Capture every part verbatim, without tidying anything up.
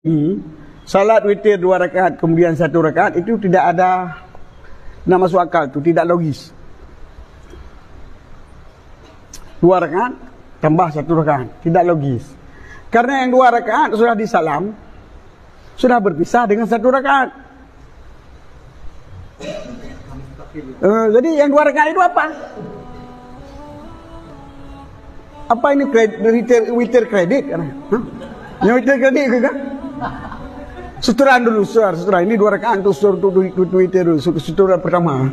Hmm. Salat witir dua rakaat, kemudian satu rakaat, itu tidak ada, tidak masuk akal, itu tidak logis. Dua rakaat tambah satu rakaat, tidak logis. Karena yang dua rakaat sudah disalam, sudah berpisah dengan satu rakaat. Eh, jadi yang dua rakaat itu apa? Apa ini kred-, witir, witir kredit kan? Hah? Yang witir kredit ke kan? Setoran dulu, setoran, setoran. Ini dua rakaat untuk setoran, untuk, untuk, untuk witir dulu. Setoran pertama.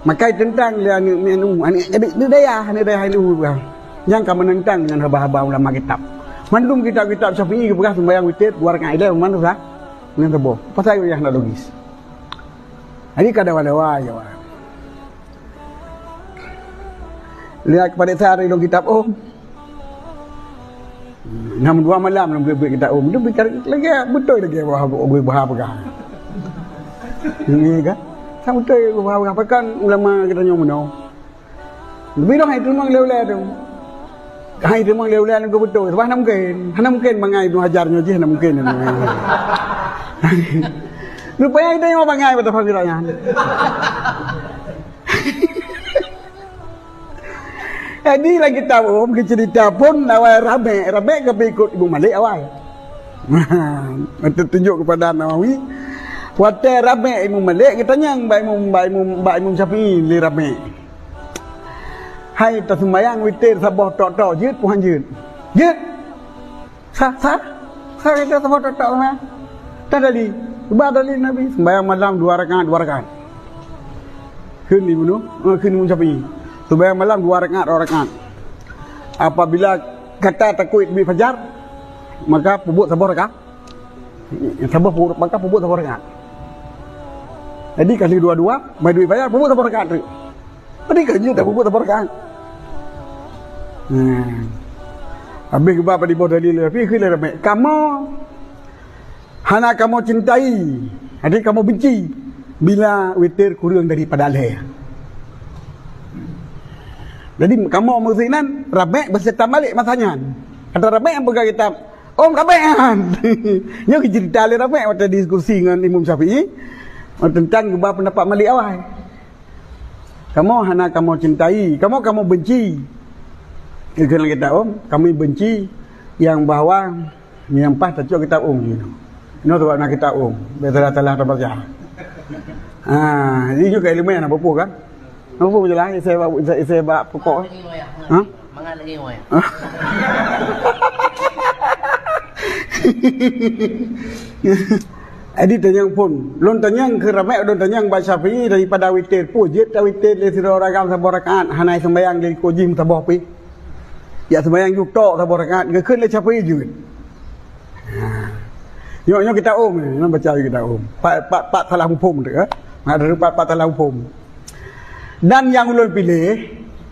Maka teuntang lé aneuk miet nu, aneuk, aneuk, aneuk dayah, aneuk dayah nu, nyang ka meunentang dengan haba-haba ulama kitab. Mandum kitab-kitab Syafi'i geupeugah sembahyang witir dua rakaat ilée, mana sah? Dengan saboh. Pasal nyang hana logis. Jadi ka dawa-dawa je awak. Lihat kepada saya ada dalam kitab, oh. Nam dua malam nam beuet-beuet kitab, oh. Betul lagi, betul lagi bahwa, bahwa pegang. Ini kan? Sama betul bahwa pegang ulama kita nyoe meunoe. Tapi dah hai teuma lé ulée tu. Hai teuma lé ulée tu beutôi. Sebab hana mungkin. Hana mungkin mangai Ibnu Hajar nyoe jih, hana mungkin. Rupanya kita nyoe mangai pada panggilan nyan. Jadi lagi tahu, cerita pun awai ramek, ramek ka ikut Ibu Malik awai. Itu tunjuk kepada Nawawi. Watée ramek Imam Malik, geutanyong bak Imam, bak Imam, bak Imam Syafi'i lé ramek. Hai, taseumayang witir saboh tok-tok jeuet, puhan jeuet. Jeuet. Sah, sah. Sah, witir saboh tok-tok seumaya. Tan dali. Ba dali Nabi, sembahyang malam dua rakaat, dua rakaat. Kheun di bunoe, eh, kheun Imam Syafi'i. Sembahyang malam dua rakaat, dua rakaat. Apabila gata takot teubit fajar, maka peubuet saboh rakaat. Saboh pu-, maka peubuet saboh rakaat. Jadi, kali dua-dua, mai duek bayar, peubuet saboh rakaat teuk. Jadi, kali nyoe dah peubuet saboh rakaat. Hmm. Habéh geuba padum boh dalil, tapi kheun lé ramek. Kamoe hana kamoe cintai, hati kamoe benci bila witir kureueng daripada lhée. Jadi, kamoe meusinan, ramek beuseutan balik masa nyan. Kata ramek nyang peugah kitab, Om, ramek nyan. Nyoe geucerita lé ramek watée diskusi ngon Imam Syafi'i, teuntang geuba pendapat Malik awai. Kamoe hana kamoe cintai, kamoe, kamoe benci. Keukeuen kitab Om, kami benci nyang bahwa nyang paih tacok kitab Om. Inoe sabab na kitab Om, bèk salah-salah tabaca. Ah, ini juga ilmu yang apa kan? Apa jelas? Saya bak, saya, saya bak pokok. Ha? Mangat lagèe nyoe. Jadi tanyong phôn. Lôn tanyong keu ramek, lôn tanyong bak Syafi'i daripada witir. Peue jeuet tawitir lé sidroe ureueng agam saboh rakaat, hana seumayang lé likôt jih meusaboh pih. Jak seumayang jutok saboh rakaat, geukheun lé Syafi'i jeuet. Ha. Nyoe, nyoe kitab Om, nyoe baca kitab Om. Pat, pat, pat salah muphom tu, eh. Mak ada pat, pat salah muphom. Dan nyang ulôn piléh,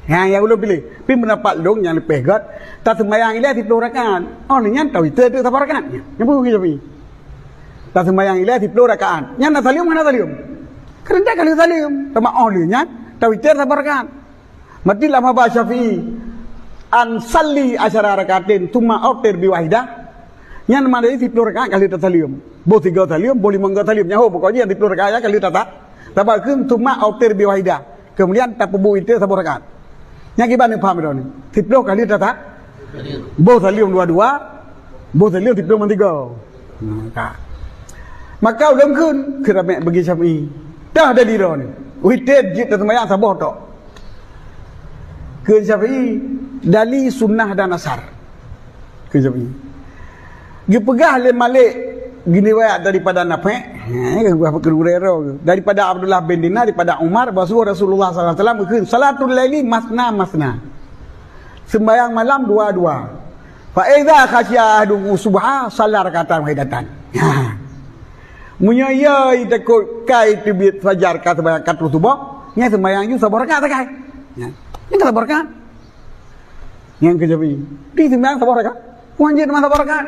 nyang, nyang ulôn piléh, pih pendapat lôn nyang leupeh gèt, taseumayang ilèe siplôh rakaat. Oh, nyan tawitir teuk saboh rakaat. Nyan peue geujaweueb. Taseumayang ilèe siplôh rakaat. Nyan na saleuem hana saleuem? Keureuntèe ka lheueh saleuem. Teuma oh lheueh nyan tawitir saboh rakaat. Mati lam haba Syafi'i, "An salli asyara rakaatin tsumma autir bi wahidah." Nyan makna siplôh rakaat ka lheueh tasaleuem. Boh tiga saleuem, boh limong saleuem. Nyaho pokoknya siplôh rakaat ka lheueh tata. Sabab kheun tsumma autir bi wahidah. Kemudian tapeubuet witir saboh rakaat. Nyan kiban paham droeneuh. Siplôh ka lheueh tata. Boh saleuem dua-dua, boh saleuem siplôh meunan tiga. Nah, ka. Maka ulôn kheun, kheun ramek bagi Syafi'i. Dah dari droeneuh. Witir jeuet taseumayang saboh tok. Kheun Syafi'i, dali sunnah dan asar. Kheun Syafi'i. Geupeugah lé Malik, geuriwayat daripada Nafi', ha, geupeugah pakon gurèe droe. Daripada Abdullah bin Dinar, daripada Umar, bahwa Rasulullah sallallahu alaihi wasallam geukheun, "Salatul laili masna masna." Sembahyang malam dua-dua. "Fa idza khasya ahadukum subha, shalla rak'atan wahidatan." Ha. Meunyoe ia takot kai teubiet fajar ka seumayang ka troh suboh, nyan seumayang ju saboh rakaat sagai. Nyan. Nyan ka saboh rakaat. Nyan keu Syafi'i. Di seumayang saboh rakaat. Wajéb teuma saboh rakaat.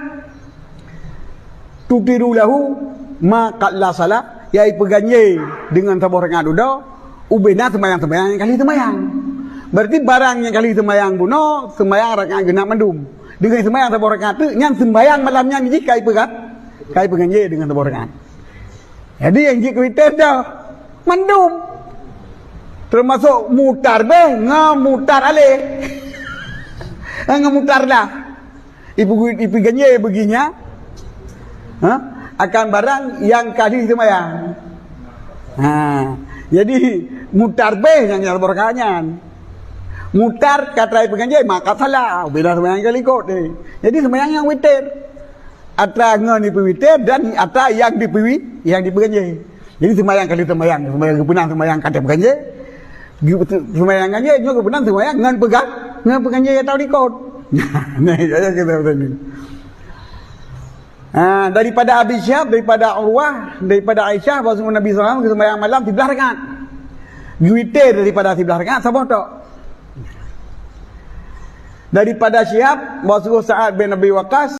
Tutiru lahu ma qalla shalah, yaitu peuganjé deungon saboh rakaat dudoe, ubé na seumayang-seumayang nyang ka lheueh seumayang. Berarti barang nyang ka lheueh seumayang bunoe, seumayang rakaat geunap mandum. Deungon seumayang saboh rakaat teuk, nyan seumayang malam nyan jih ka ipeuga-, ka ipeuganjé deungon saboh rakaat. Jadi nyang jeuet keu witir dah mandum. Teumasok mutar beh ngon mutar aléh. Ngon mutar dah. Ipu-, ipeuganjé beuginya, ha? Akan barang nyang ka jeuet seumayang. Ha. Jadi mutar beh nyang saboh rakaat nyan. Mutar ka ipeuganjé maka salah, beda seumayang ka likot deh. Jadi seumayang nyang witir. Atra ngon ipeuwitir dan atra nyang dipeuwi-, nyang dipeuganjé. Jadi seumayang ka lheueh seumayang, seumayang geupeunang seumayang ka ipeuganjé. Geu-, seumayang ganjé, nyoe geupeunang seumayang ngon peuga-, ngon peuganjé atau likot. Nah, nah, ya, ya, kita betul ni. Ha, daripada Abi Syihab, daripada Urwah, daripada Aisyah, bahwa Nabi sallallahu alaihi wasallam seumayang malam siblaih rakaat. Geuwitir daripada siblaih rakaat saboh tok. Daripada Syihab, bahwa Sa'ad bin Abi Waqqas